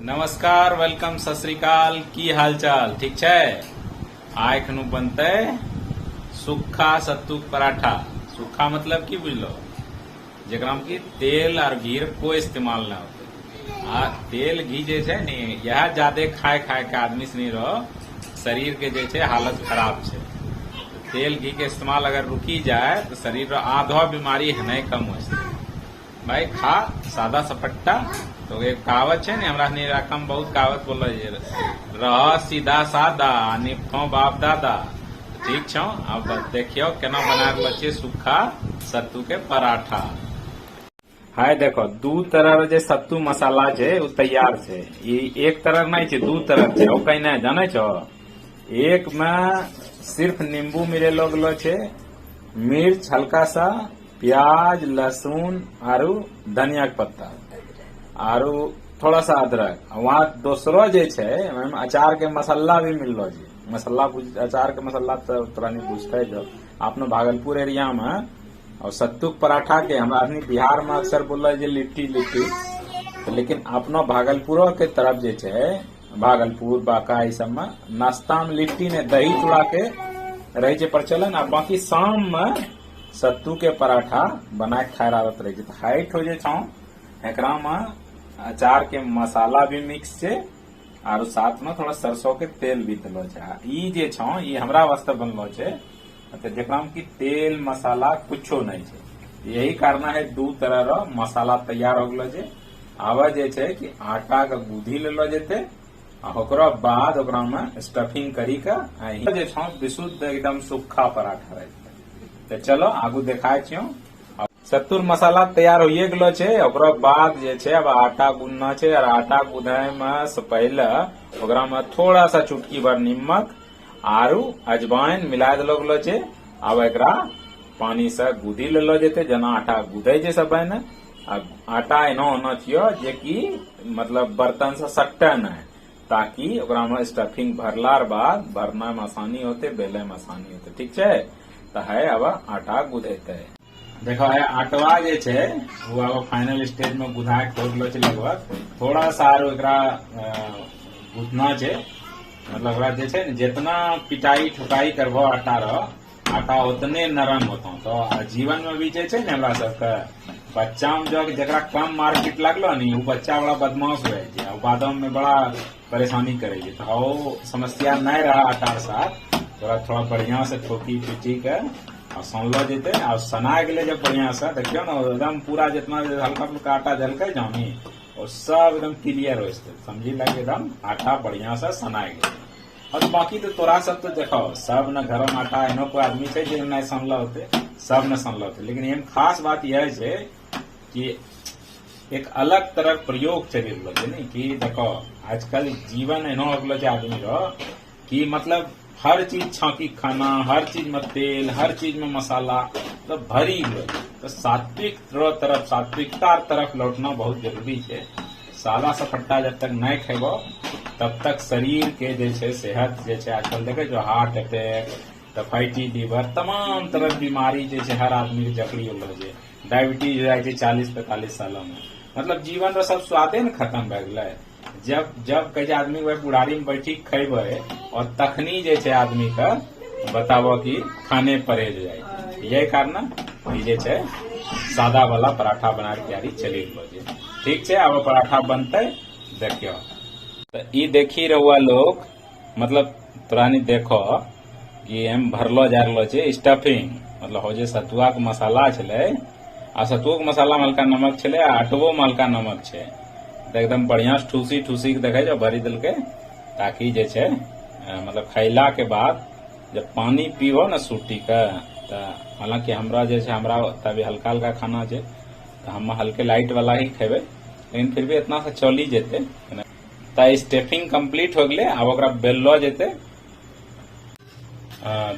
नमस्कार, welcome, सत श्री अकाल। की हालचाल? ठीक छै? आइ एखनु बनतै सूखा सत्तू के पराठा। सूखा मतलब की बुझलो, जेकरा में की तेल और घी कोई इस्तेमाल न होते। आ तेल घी जे छै ने, इएह ज्यादे खाय खाय के आदमी से नहीं रहो शरीर के जे छै हालत खराब छै। तेल घी के इस्तेमाल अगर रुकी जाए तो शरीर रो आधो बीमारी नहीं कम हो सके। भाई, खा सादा सपट्टा। तो एक कहावत छै ने, हमरा सनी इलाका में बहुत कहावत बोललो जे रह सीधा सादा, निपतो बाप दादा। ठीक छौ? अब देखियो केना बना रहलो छियै सूखा सत्तू के पराठा। हाय देखो, दू तरह जे सत्तू मसाला छै, ओ तैयार छै। ई एक तरह नहीं छै, दू तरह छै। ओ कहीं जाने छो? एक में सिर्फ नींबू मिलेलो गेलो छै, मिर्च हल्का सा, प्याज, लहसुन आरू धनिया के पत्ता आरू थोड़ा सा अदरक। वहां दोसरो जे छै, ओहिमे अचार के मसाला भी मिललो छै। मसाला, अचार के मसाला तो तोरा नहीं बुझते जो अपनो भागलपुर एरिया में। और सत्तू के पराठा के हमरा आदमी बिहार में अक्सर बोललो जे लिट्टी लिट्टी तो, लेकिन अपनो भागलपुरो के तरफ जे छै, भागलपुर, बांका, ई सब में नाश्ता में लिट्टी ने दही चूड़ा के रहे छै प्रचलन। आ बाकी शाम में सत्तू के पराठा बना के खाए आदत रहे छै। तो हाइट हो जे छौ, एकरा में अचार के मसाला भी मिक्स छै आर साथ में थोड़ा सरसों के तेल भी देलो छै। आ ई जे छौ, ई हमरा वास्ते बनलो छै, तो जेकरा में की तेल मसाला कुछो नहीं छै। यही कारण है दू तरह रो मसाला तैयार हो गेलो छै। आब जे छै कि आटा के गूंधी लेलो जेते आ ओकरो बाद ओकरा में स्टफिंग करी के आ ई जे छौ विशुद्ध एकदम सूखा पराठा रहते। तो चलो, आगू देखाय छियो। सत्तूर मसाला तैयार होइए गेलो छै। ओकरो बाद जे छै, अब आटा गूंदना छै। और आटा गूंधे में से पहले ओकरा में थोड़ा सा चुटकी भर नमक आरू अजवाइन मिला देलो गेलो छै। अब एकरा पानी से गूंधी लेलो जेते, जेना आटा गूंधे छै सब ने। आ आटा एना होना चाहिए जे कि मतलब बर्तन से सट्टे नहीं, ताकि ओकरा में स्टफिंग भरला बाद भरना में आसानी होते, बेले में आसानी होते। ठीक छै? तो है, अब आटा गुधेते। देखो, है आटवा जे छै, वो अब फाइनल स्टेज में गुधा के हो गेलो छै लगभग। थोड़ा सा आरो एकरा गुथना छै। मतलब ओकरा जे छै ने, जितना पिटाई ठुकाई करबो आटा रह, आटा उतने नरम होतो। तो जीवन में भी जे छै ने, हमरा सबके बच्चा में जो जकरा कम मारपीट लागलो नी, वो बच्चा बड़ा बदमाश हो जाइ छै आ बादम में बड़ा परेशानी करे छै। तो वो समस्या नहीं रहा आटा के साथ, थोड़ा थोड़ा बढ़िया से ठोकी पीटी के आ सनलो जेते। आ सना गेले जब बढ़िया से, देखियो ने, एकदम पूरा जितना हल्का फुल्का आटा झलके जानी और सब एकदम क्लियर हो जेते। समझी लगे एकदम आटा बढ़िया से सना गेले। और बाकी तो तोरा सब तो देखो, सब न घर में आटा एनो कोई आदमी छै जे नहीं सनलो होते, सब न सनलो होते। लेकिन एम खास बात यह छै कि एक अलग तरह प्रयोग चलि रहलो छै ने कि देखो, आजकल जीवन एनो हो गेलो छै आदमी रो कि मतलब हर चीज छाकी खाना, हर चीज में तेल, हर चीज में मसाला, तो भरी गेलो। तो सात्विक तरफ, सात्विकता तरफ लौटना बहुत जरूरी है। सादा सफट्टा जब तक नहीं खेबो, तब तक शरीर के जे छै सेहत जे छै, आजकल देखे जो हार्ट अटैक, तऽ फैटी लीवर, तमाम तरह के बीमारी जे छै हर आदमी के जकड़ी होलो छै। डायबिटीज हो जाइ छै 40-45 सालों में। मतलब जीवन रो सब स्वादे ने खत्म भए गेलै। जब जब कहै छै आदमी के बुढ़ारी में बैठी खेबै और तखनी जे छै आदमी के बताबो कि खाने परहेज हो जाइ छै। यही कारण ई जे छै सादा वाला पराठा बना के तैयारी चलि रहलो छै। ठीक छै, आब पराठा बनतै, देखियो। तऽ ई देखी रहुआ लोग, मतलब तोरानी देखो कि एम भरलो जा रहलो छै स्टफिंग। मतलब हो जे सतुआ के मसाला छलै, आ सतुओ के मसाला में हल्का नमक छलै आ आटवो में हल्का नमक छै। तऽ एकदम बढ़िया से ठूसी ठूसी के देखे जो भरी देलकै, ताकि जे छै मतलब खैला के बाद जब पानी पीबो ने सूटी के। तऽ हालांकि हमरा जे छै, हमरा तभी हल्का हल्का खाना छै, तऽ हम हल्के लाइट वाला ही खेबै, लेकिन फिर भी इतना से चली जेतै। तऽ स्टफिंग कंप्लीट हो गेलै, आब ओकरा बेललो जेतै।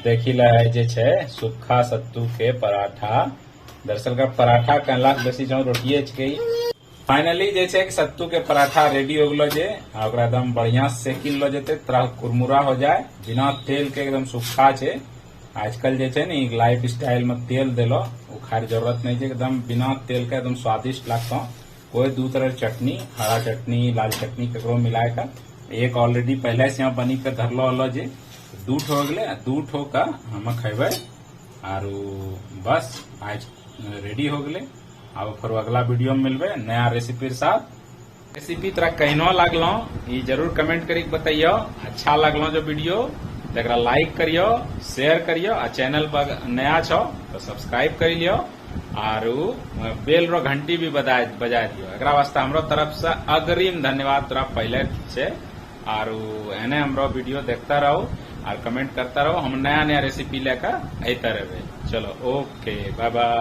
देखी ले जे छै सूखा सत्तू के पराठा। दरअसल का पराठा कहला से बेसी चाहूँ रोटिए छै। फाइनली जे छै कि सत्तू के पराठा रेडी हो गेलो जे। आ ओकरा एकदम बढ़िया से सेकी लेलो जेते, थोड़ा कुरमुरा हो जाए, बिना तेल के एकदम सूखा छै। आजकल जे छै ने लाइफ स्टाइल में तेल देलो, ओ खाए के जरूरत नहीं छै। एकदम बिना तेल के एकदम स्वादिष्ट लागतो। कोई दू तरह के चटनी, हरा चटनी, लाल चटनी, ककरो मिलाए का। एक ऑलरेडी पहले से यहाँ बनी के धरलो हलो जे दू ठो हो गए। दू ठो का हम खेबै आरू बस आज रेडी हो गए। अब फिर अगला वीडियो में मिलबे नया रेसिपी के साथ। रेसिपी तोरा कहनो लागलो, ई जरूर कमेंट करी के बताइयो। अच्छा लागलो जो वीडियो तो एकरा लाइक करियो, शेयर करियो आ चैनल पर नया छो तो सब्सक्राइब कर लियो आरू बेल रो घंटी भी बजा दियो। एकरा वास्ते हमरो तरफ से अग्रिम धन्यवाद तोरा पहले से। आरू एने हमरो वीडियो देखता रहो और कमेंट करता रहो। हम नया नया रेसिपी लेकर आते रहे। चलो, ओके, बाय बाय।